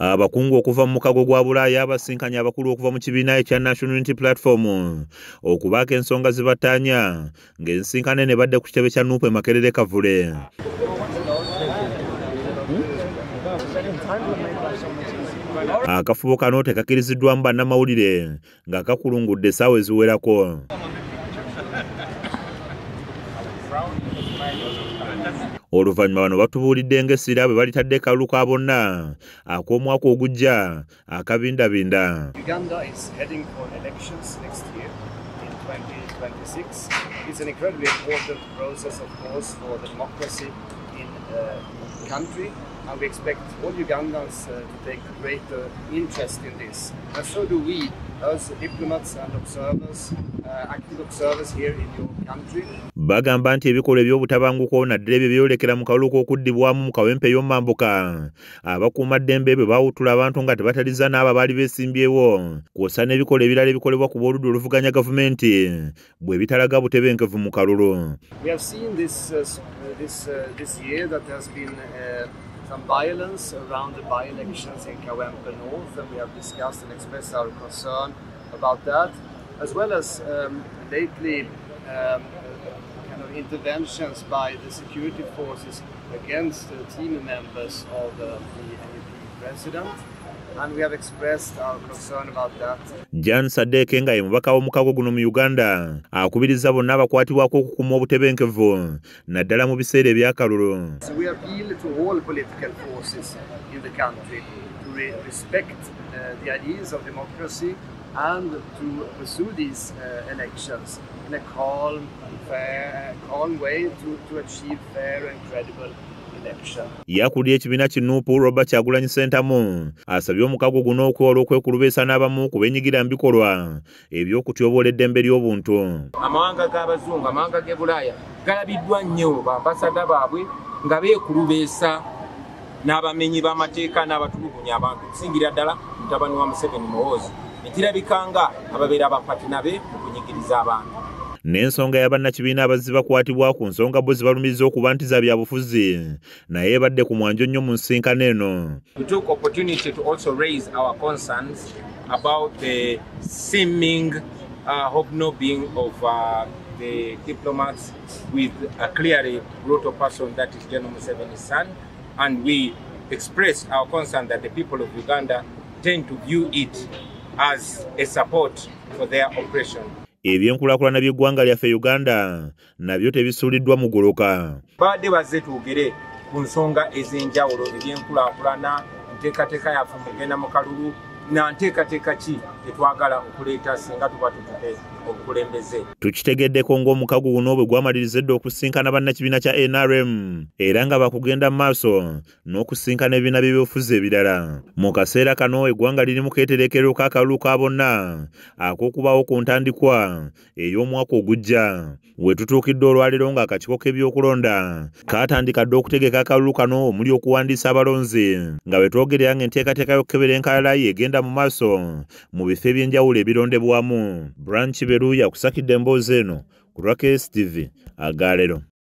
Abakungu okuva mu mukago gwa Bulaaya abasinkanye abakulu okuva mu kibiina ekya National Unity Platform okubaako ensonga zibatanya ng'ensinkano eno ebadde ku kitebe kya NUP e Makerere Kavule. Akafubo kano tekakkiriziddwamu bannamawulire nga kakulungudde essaawa eziwerako. Oluvannyuma bano batubuulidde ng'essira bwe balitadde kalulu ka bonna ak'omwaka ogujja akabindabinda. Uganda is heading for elections next year in 2026. It's an incredibly important process, of course, for the democracy in the country, and we expect all Ugandans to take greater interest in this. And so do we, as diplomats and observers, active observers here in your country. Bagamba nti ebikolwa eby'obutabanguko naddala ebyo byolekera mu kalulu k'okuddibwamu mu Kawempe ey'omumambuka abakuumaddembe bwe baawutula abantu nga tebataliza n'abo abaali beesimbyewo kw'ossa n'ebikolwa ebirala ebikolebwa ku b'oludda oluvuganya gavumenti bwe bitalaga butebenkevu mu kalulu. We have seen this year that there has been some violence around the by-elections in Kawempe North, and we have discussed and expressed our concern about that, as well as lately kind of interventions by the security forces against the team members of the NUP president, and we have expressed our concern about that. Jan Sadeke nga ye mubaka w'omukago guno mu Uganda akubiriza bonna abakwatibwako okukuuma obutebenkevu naddala mu biseera eby'akalulu. So we appeal to all political forces in the country to respect the ideas of democracy and to pursue these elections in a calm, fair, calm way to achieve fair and credible election. Yakulira ekibiina ki NUP Robert Kyagulanyi Ssentamu asabye omukago guno okwewala okwekulubeesa n'abamu ku beenyigira mu bikolwa eby'okutyoboola eddembe ly'obuntu. Amawanga g'abazungu, amawanga g'e Bulaaya galabiddwa nnyo bambasada baabwe nga beekulubeesa n'abamenyi b'amateeka n'abatulugunya abantu, okusingira ddala mutabani wa Museveni Muhoozi, ekirabika nga ababeera abapatina be mu kunyigiriza abantu. N'ensonga ya bannakibiina abazzi bakwatibwa ku nsonga bo zibalumiriza okuba nti za byabufuzi naye ebadde ku mwanjo nnyo mu nsinkano eno. We took opportunity to also raise our concerns about the seeming hobnobbing of the diplomats with a clearly brutal person, that is General Museveni's son, and we expressed our concern that the people of Uganda tend to view it as a support for their oppression. Ebyenkulaakulana by'eggwanga lyaffe Uganda nabyo tebisuuliddwa mugoloka. Babadde bazze twogere ku nsonga ez'enjawulo, ebyenkulaakulana, nteekateeka yaffe mugenda mu kalulu na nteekateeka ki tetwagala okuleeta singa tuba tutute obukulembeze. Tukitegeddeko ng'omukago guno bwe gwamaliriza edda okusinkana bannakibiina kya NRM era nga bakugenda mu maaso n'okusinkana ebibiina by'ebyobufuzi ebirala. Mu kaseera kano eggwanga liri mu keetereekero k'akalulu ka bonna ak'okubaawo ku ntandikwa ey'omwaka ogujja. We tutuukidde olwaleero ng'akakiiko k'ebyokulonda kaatandika dda okutegeka akalulu kano omuli okuwandiisa abalonzi nga bwe twogerera ng'enteekateeka y'okukebera enkalala egenda mu maaso mu bifo eby'enjawulo ebirondebwamu. Branch Beru yakusakidde emboozi eno ku lwa KSTV agaleero.